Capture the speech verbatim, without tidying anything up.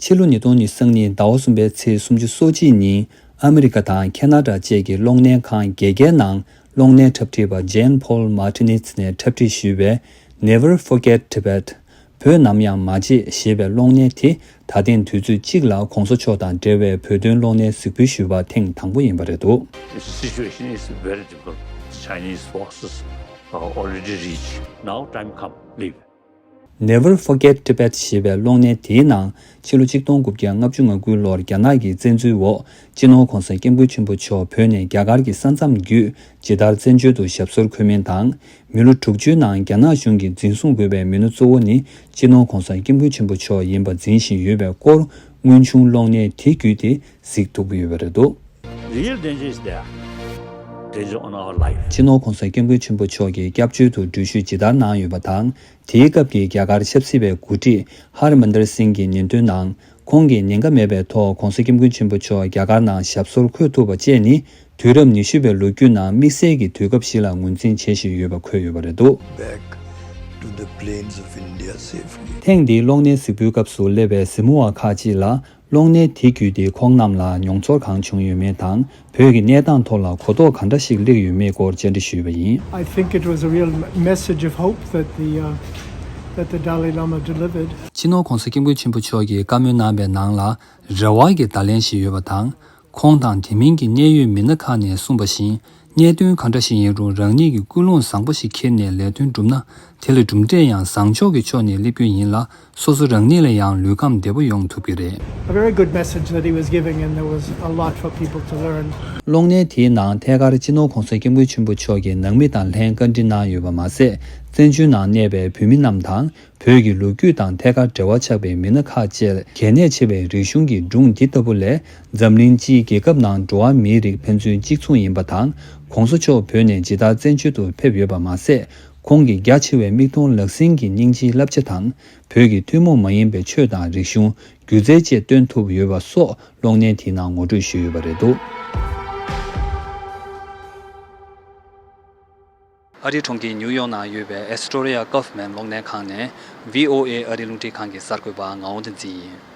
ཕྱི་ལོ་ཉིས་སྟོང་ཉི་ཤུ་རྩ་གཉིས་ཟླ་བ་གསུམ་པའི་ཚེས་སུམ་ཅུ་སོ་གཅིག་ཉིན་ཨ་མི་རི་ཀ་དང་ཁེ་ན་ཌ་བཅས་ཀྱི་གློག་བརྙན་ཁང་བརྒྱད་བརྒྱའི་ནང་གློག་བརྙན་འཁྲབ་ཁྲིད་པ་Jean Paul Martinez ནས་འཁྲབ་ཁྲིད་ཞུས་པའི་Never Forget Tibet བོད་ནམ་ཡང་མ་བརྗེད་ཞེས་པའི་གློག་བརྙན་དེ་ད་ཐེངས་དུས་ཚོད་གཅིག་ལ་གོང་ས་མཆོག་དང་འབྲེལ་བའི་བོད་དོན་གློག་བརྙན་གཟིགས་འབུལ་ཞུས་པ་ཐེངས་དང་པོ་ཡིན་པ་རེད་འདུག། The situation is very difficult. The Chinese forces are already reached. Now time come, leave. Never Forget Tibet ཞེས་པའི་གློག་བརྙན་དེའི་ནང་ཕྱི་ལོ་ཆིག་སྟོང་དགུ་བརྒྱ་ལྔ་བཅུ་ང་དགུ་ལོར་རྒྱ་ནག་གི་བཙན་འཛུལ་འོག་སྤྱི་ནོར་༧གོང་ས་༧སྐྱབས་མགོན་ཆེན་པོ་མཆོག་བོད་ནས་རྒྱ་གར་གྱི་ས་མཚམས་བརྒྱུད་ཇི་ལྟར་བཙན་བྱོལ་དུ་ཞབས་སོར་འཁོད་མིན་དང་། མི་ལོ་དྲུག་ཅུའི་ནང་རྒྱ་ནག་གཞུང་གིས་འཛིན་བཟུང་དགོས་པའི་མི་སྣ་གཙོ་བོ་ནི་སྤྱི་ནོར་༧གོང་ས་༧སྐྱབས་མགོན་ཆེན་པོ་མཆོག་ཡིན་པ་འཛིན་བཞིན་ཡོད་པའི་སྐོར་དངོས་བྱུང་གློག་བརྙན་དེ་བརྒྱུད་དེ་གཟིགས་ཐུབ་ཀྱི་ཡོད་པ་རེད་འདུག། Real danger is there. Danger on our life. སྤྱི་ནོར་༧གོང་ས་༧སྐྱབས་མགོན་ཆེན་པོ་མཆོག་གིས་སྐྱབས་བཅོལ་དུ་འགྲུལ་བཞུད་ཇི་ལྟར་གནང་ཡོད་པ་དང་། དེའི་སྐབས་ཀྱི་རྒྱ་གར་ཆབ་སྲིད་པའི་འགོ་ཁྲིད་ཧར་མན་དར་སིང་གི་ཉིན་ཐོའི་ནང་ཁོང་གིས་ཉེན་ཁ་མེད་པའི་ཐོག་༧གོང་ས་༧སྐྱབས་མགོན་ཆེན་པོ་མཆོག་རྒྱ་གར་ནང་ཞབས་སོར་འཁོད་ཐུབ་པ་བཅས་ནི། དུས་རབས་ཉི་ཤུ་པའི་ལོ་རྒྱུས་ནང་དམིགས་བསལ་གྱི་དུས་སྐབས་ཤིག་ལ་ངོས་འཛིན་བྱེད་བཞིན་ཡོད་པ་འཁོད་ཡོད་པ་རེད་འདུག། Back to the plains of India safely. ཐེངས་འདིའི་གློག་བརྙན་གཟིགས་འབུལ་སྐབས་སུ་སླེབས་པའི་གཟིགས་མོ་བ་ཁག་ཅིག་ལ་གློག་བརྙན་དེ་བརྒྱུད་དེ་ཁོང་རྣམས་ལ་མྱོང་ཚོར་གང་བྱུང་ཡོད་མེད་དང་བོད་ཀྱི་གནས་སྟངས་ཐོག་ལ་གོ་རྟོགས་གང་འདྲ་ཞིག་སླེབས་ཡོད་མེད་སྐོར་བཅར་འདྲི་ཞུས་པ་ཡིན། I think it was a real message of hope that the, uh, that the Dalai Lama delivered. སྤྱི་ནོར་༧གོང་ས་༧སྐྱབས་མགོན་ཆེན་པོ་མཆོག་གིས་བཀའ་མོལ་གནང་བའི་ནང་ལ་རེ་བ་གི་བརྡ་ལན་ཞིག་ཡོད་པ་དང་། ཁོང་དང་དེ་མིན་གྱི་གནད་ཡོད་མི་སྣ་ཁག་ནས་གསུངས་པ་བཞིན། གནད་དོན་གང་འདྲ་ཞིག་ཡིན་རུང་རང་ཉིད་ཀྱི་ཀུན་སློང་བཟང་པོ་ཞིག་འཁྱེར་ནས་ལས་དོན་བསྒྲུབས་ན། དེ་ལ་གྲུབ་འབྲས་ཡང་བཟང་ཕྱོགས་ཀྱི་ཕྱོགས་ནས་སླེབས་རྒྱུ་ཡིན་ལ། སོ་སོ་རང་ཉིད་ལ་ཡང་ལུས་ཁམས་བདེ་པོ་ཡོང་ཐུབ་ཀྱི་རེད། A very good message that he was giving, and there was a lot for people to learn. གློག་བརྙན་དེའི་ནང་ཐད་ཀར་སྤྱི་ནོར་༧གོང་ས་༧སྐྱབས་མགོན་ཆེན་པོ་མཆོག་གི་ནང་མི་དང་ལྷན་བཀའ་འདྲི་གནང་ཡོད་པ་མ་ཟད། བཙན་བྱོལ་ནང་གནས་པའི་བོད་མི་རྣམས་དང་། བོད་ཀྱི་ལོ་རྒྱུས་དང་ཐད་ཀར་འབྲེལ་བ་ཆགས་པའི་མི་སྣ་ཁག་བཅས་གལ་གནད་ཆེ་བའི་རིག་གཞུང་གི་སྒྲུང་འདི་ལྟ་བུ་ལས། འཛམ་གླིང་སྤྱིའི་རྒྱལ་ཁབ་ནང་འགྲོ་བ་མིའི་རིགས་ཕན་ཚུན་གཅིག་མཚུངས་ཡིན་པ་དང་། གོང་ས་མཆོག་བོད་ནས་ཇི་ལྟར་བཙན་བྱོལ་དུ་ཕེབས་ཡོད་པ་མ་ཟད། ཁོང་གི་རྒྱ་ཆེ་བའི་མིག་མཐོང་ལག་ཟིན་གྱི་སྙིང་རྗེའི་བསླབ་བྱ་དང་། བོད་ཀྱི་ཐུན་མོང་མ་ཡིན་པའི་ཆོས་དང་རིག་གཞུང་། སྒྱུ་རྩལ་བཅས་སྟོན་ཐུབ་ཡོད་པ་སོགས་གློག་བརྙན་དེའི་ནང་ངོ་སྤྲོད་ཞུས་ཡོད་པ་རེད་འདུག། ཨ་རིའི་གྲོང་ཁྱེར་ཉིའུ་ཡོག་ནང་ཡོད་པའི་Astoria Kaufman གློག་བརྙན་ཁང་ནས་བྷི་ཨོ་ཨེ་ཨ་རིའི་རླུང་འཕྲིན་ཁང་གི་གསར་འགོད་པ་ངག་དབང་བསྟན་འཛིན་ཡིན།